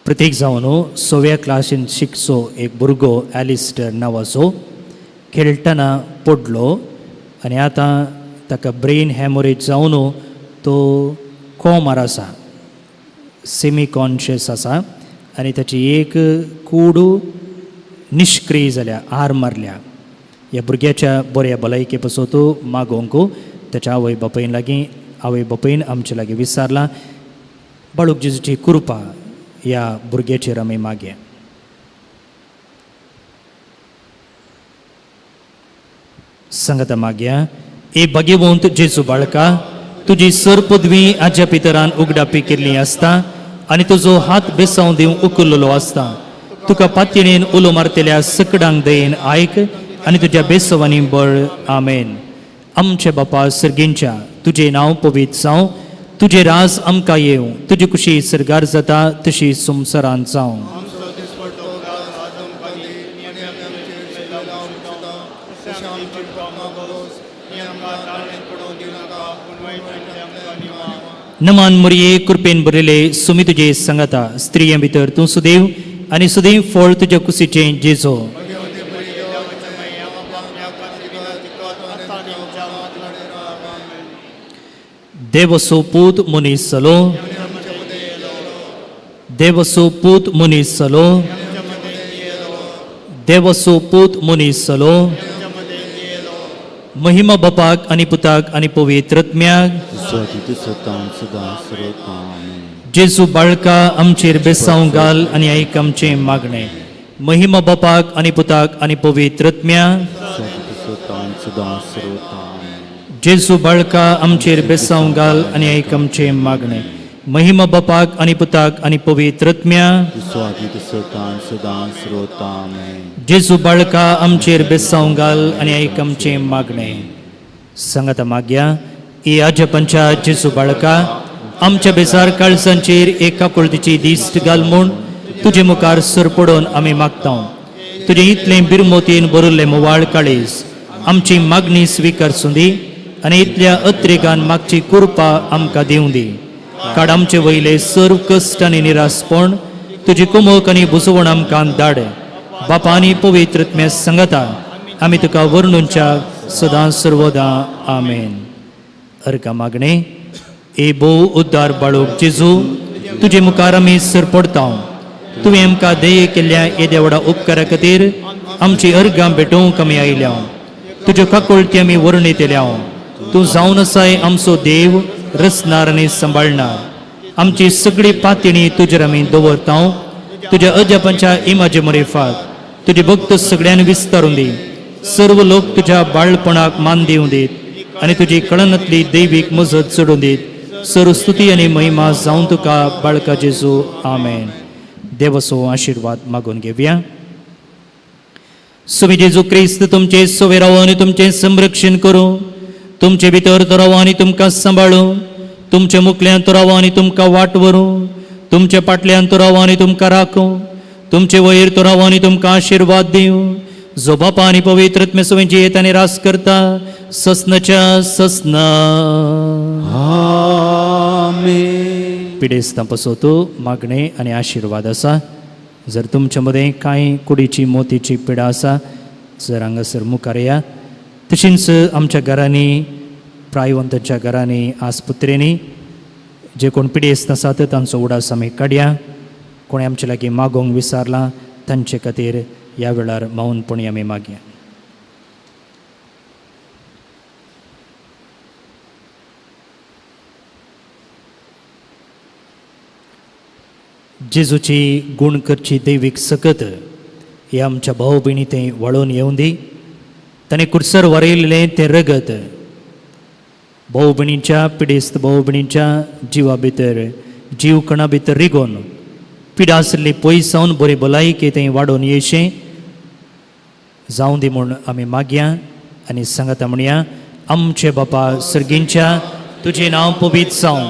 प्रत्येक जावन 6व्या क्लासीन शिकचो एक भुरगो एलिस्टर नांवाचो खेळटना पडलो आनी आतां ताका ब्रेन हॅमोरेज जावन तो कोमार आसा, सेमी कॉन्शियस आसा आनी ताची एक कूड निश्क्रीय जाल्या, आर मारल्या. ह्या भुरग्याच्या बऱ्या भलायके पासत मागोवंक ताच्या आवय बापायन लागीं, आवय बापायन आमचे लागीं विचारलां. बाळूक जेजूची कृपा ह्या भुरग्याचेर आमी मागया. सांगता मागया. ए भाग्यवंत जेजू बाळका, तुजी सर पदवी आज्या पितरान उगडापी केल्ली आसता आनी तुजो हात बेसांव दिवंक उखल्लेलो आसता. तुका पातयेन उलो मारतल्या सकडांक दयेन आयक आनी तुज्या बेसवांनी बळ. आमेन. आमचे बापा सर्गींच्या, तुजें नांव पवित्र जावं, तुजें राज आमकां येवं, तुजी कुशी सर्गार जाता तशी संवसारांत जावं. आमचो दिसपट्टो घास आज आमकां दी आनी आमी आमचेर शिकलेल्या शिकता तशें आमची पापां भरोस आनी आमकां ताळेंत पडोवंक दिनाका, पूण वायटांतल्यान आमकां निवार. नमान मुरये, कृपेन भरिल्ले, सुमी तुजे सांगाता, स्त्रियां भितर तूं सुदैव आनी सुदैव फळ तुज्या कुशीचें जेजो. देवसो पूत मनीस जालो, देवसो पूत मनीस जालो, देवसो पूत मनीस जालो. महिमा बापाक आनी पुताक आनी पवित्र आत्म्याक. जेजू बाळका आमचेर बेसांव घाल आनी आयक आमचें मागणें. महिमा बापाक आनी पुताक आनी पवित्र आत्म्याक. जेजू बाळका आमचेर बेसांव घाल आनी आयक आमचें मागणें. महिमा बापाक आनी पुताक आनी पवित्र आत्म्याक. जेजू बाळका आमचेर बेसांव घाल आनी आयक आमचें मागणें. सांगाता मागया. ए आज्या पंचा जेजू बाळका, आमच्या बेजार काळजांचेर एक काकुळतीची दिश्ट घाल म्हूण तुजे मुखार सरपडून आमी मागता. तुजें इतलें बिरमोतीन भरिल्लें मोवाळ काळीज आमची मागणी स्विकार सुंदी आनी इतल्या अत्रेगान मागची कृपा आमकां दिवं दी. काड आमचे वयले सर्व कश्ट आनी निरासपण, तुजी कुमक आनी बुजवण आमकां धाड. बापा आनी पवित्र आत्म्या सांगता आमी तुका वर्णूंच्या सदां सर्वदा. आमेन. अर्का मागणें. ए भोव उद्दार बाळूक जेजू, तुजे मुखार आमी सरपडता. तुवें आमकां देय केल्ल्या येद्या व्हडा उपकारा खातीर आमची अर्गां भेटोवंक आमी आयल्या. तुज्यो काकुळटी आमी वर्णितल्या. तूं जावन आसाय आमचो देव, रचणार आनी सांबाळणार. आमची सगळी पातणी तुजेर आमी दवरता. तुज्या अजापांच्या इमाजे मरेफात तुजे भक्त सगळ्यांनी विस्तारून दी. सर्व लोक तुज्या बाळपणाक मान दिवं दीत आनी तुजी कळनातली दैवीक मजत चडून दीत. सर्व स्तुती आनी महिमा जावन तुका बाळका जेजू. आमेन. देवाचो आशिर्वाद मागून घेवया. सुमी जेजू क्रिस्त तुमचे सोवे रावो आनी तुमचें संरक्षण करूं, तुमचे भितर तो रावो आनी तुमकां सांबाळूं, तुमचे मुखल्यान तो रावो आनी तुमकां वाट व्हरूं, तुमचे पाटल्यान तो रावो आनी तुमकां राखूं, तुमचे वयर तो रावो आनी तुमकां आशिर्वाद दिवं. जो बापा आनी पवित्र आत्म्या जियेत आनी रास करता ससनाच्या ससना. आमेन. पिडेस्तां पासत मागणें आनी आशिर्वाद आसा. जर तुमच्या मदें कांय कुडीची मोतीची पिडा आसा जर हांगासर मुखार या. तशींच आमच्या घरांनी, प्रायवंतांच्या घरांनी, आस्पत्रेंनी जे कोण पिडेस्त आसात तांचो उडास आमी काडया. कोणें आमचे लागीं मागोवंक विसारलां तांचे खातीर ह्या वेळार मौनपणी आमी मागया. जेजूची गूण करची दैवीक सकत हे आमच्या भाव भयणी तें वळोवन येवं दी. ताणें कुडसर वरयलें तें रगत भाव भयणीच्या, पिडेस्त भाव भयणीच्या जिवा भितर, जीव कणा भितर रिगोवन पिडा आसली पयस जावन बरी भलायकी तें वाडोवन येयशें जावं दी म्हूण आमी मागया आनी सांगता म्हणया. आमचे बापा सर्गींच्या, तुजें नांव पवित्र जावं,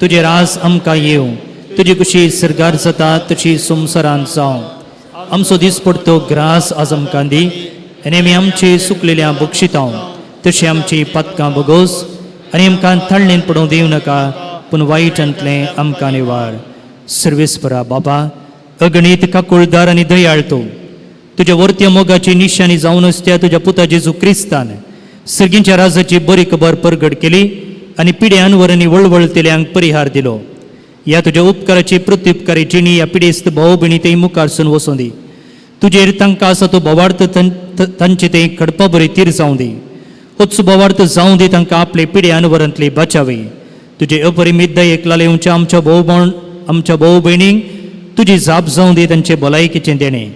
तुजें राज आमकां येवं, तुजी कुशी सर्गार जाता तशी संवसारांत जावं. आमचो दीस पडतो ग्रास आज आमकां दी आनी आमी आमची सुकलेल्या बक्षितांव तशी आमची पातकां बगोस आनी आमकां थळणेन पडोवंक दिवं नाका पूण वायटांतलें आमकां निवार. सर्वेस्परा बाबा, अगणीत काकुळदार आनी दयाळ तूं, तुज्या वर्त्या मोगाची निशाणी जावन त्या तुज्या पुता जेजू क्रिस्तान सर्गींच्या राजाची बरी खबर परगट केली आनी पिड्यान आनी वळवळतेल्यांक परिहार दिलो. ह्या तुज्या उपकाराची प्रत्युपकारी जिणी ह्या पिडेस्त भाव भयणी ते मुखारसून वचों दी. तुजेर तांकां आसा तो बोवार्थ तांचे ते खडपा बरी तीर जावं दी. होच बोवार्थ जावं दी तांकां आपले पिडे अनवरांतली बचावी. तुजे अपरिमीत दयेक लालेवच्या आमच्या भाव आमच्या भाव भयणींक तुजी जाप जावं दी तांचे भलायकेचें देणें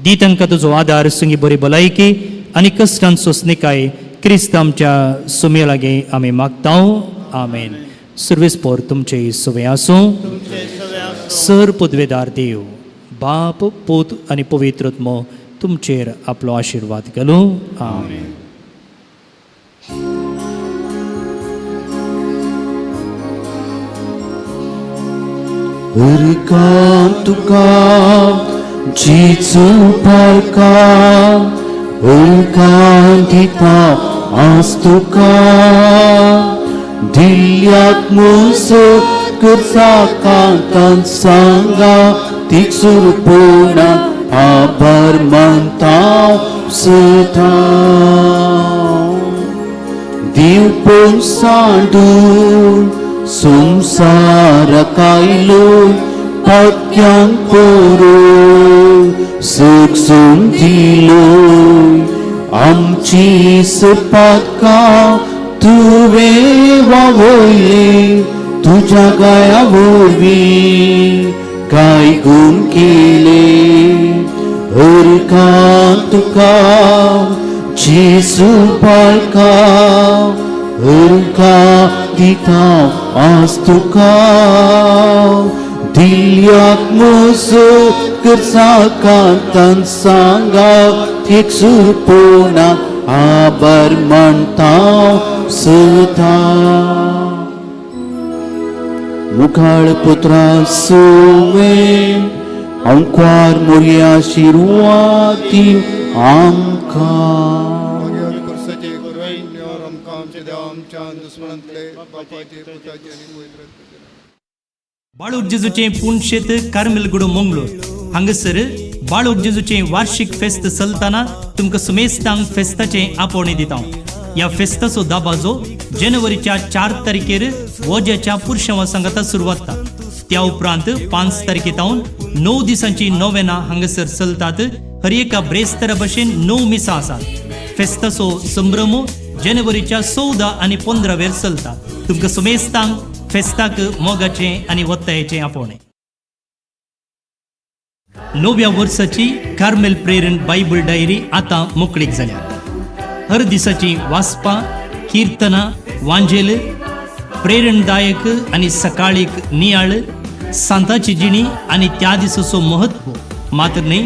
दी. तांकां तुजो आदार, संगी बरी भलायकी आनी कश्टान सोंसणीकाय क्रिस्त आमच्या सुमे लागीं आमी मागता. आमेन. सर्वेस पोर तुमचे सवे आसूं. सर पदवेदार देव बाप, पूत आनी पवित्र आत्मो तुमचेर आपलो आशिर्वाद घालूं. आमेन. उरकां तुका जेजू पालका, उरकां दिता आज तुका, दिल्यात मुसो करसा कांतान सांगा तिकसूरपणा आभार मानता सदां. दिवपण सांडून संवसार कायलो पक्यांक पोरून सुख दिलो, आमची सपातकां तुवें वावयली तुज्या गाया वरवीं काय गुण केले. उरकां तुका जेजू पालका, उरकां दिता आज तुका, दिल्यात मुसो करसा कांतान सांगा एकसूरपणा आभार मानता सदां. मुखाळ पुत्रा सुवे अंकवार मोरया शिरवाती आमकां. मागीर कुर्साचे गुरवैन्य आमकां आमच्या देवा आमच्या दुस्मनांतले बापाचे पुताचे आनी पवित्र आत्म्याचे नांवान. बाळूक जेजूचें पुणशेत कार्मेलगुडो मंगळूर हांगासर बाळूक जेजूचें वार्षिक फेस्त चलतना तुमकां सुमेस्तांक फेस्ताचें आपोवणें दिता. ह्या फेस्ताचो दाबाजो जानेवारीच्या 4 तारखेर वोज्याच्या पुरशांवा सांगाता सुरवात जाता. त्या उपरांत 5 तारखे तावन 9 दिसांची नोवेना हांगासर चलतात. हर एका ब्रेस्तारा भशेन 9 मिसां आसात. फेस्ताचो संभ्रम जानेवारीच्या 14 आनी 15 वेर चलता. तुमकां सुमेस्तांक फेस्ताक मोगाचें आनी वत्तायेचें आपोवणें. नव्या वर्साची कार्मेल प्रेरण बायबल डायरी आतां मोकळीक जाल्या. हर दिसाची वाचपां, किर्तनां, वांजेल, प्रेरणदायक आनी सकाळीक नियाळ, सांताची जिणी आनी त्या दिसाचो महत्व मात्र न्हय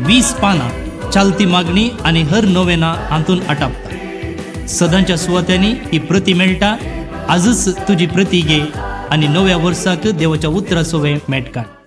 20 पानां चालती मागणी आनी हर नोवेना हातून आटापता. सदांच्या सुवात्यांनी ही प्रती मेळटा. आजच तुजी प्रती घे आनी नव्या वर्साक देवाच्या उतराचो मेट काड.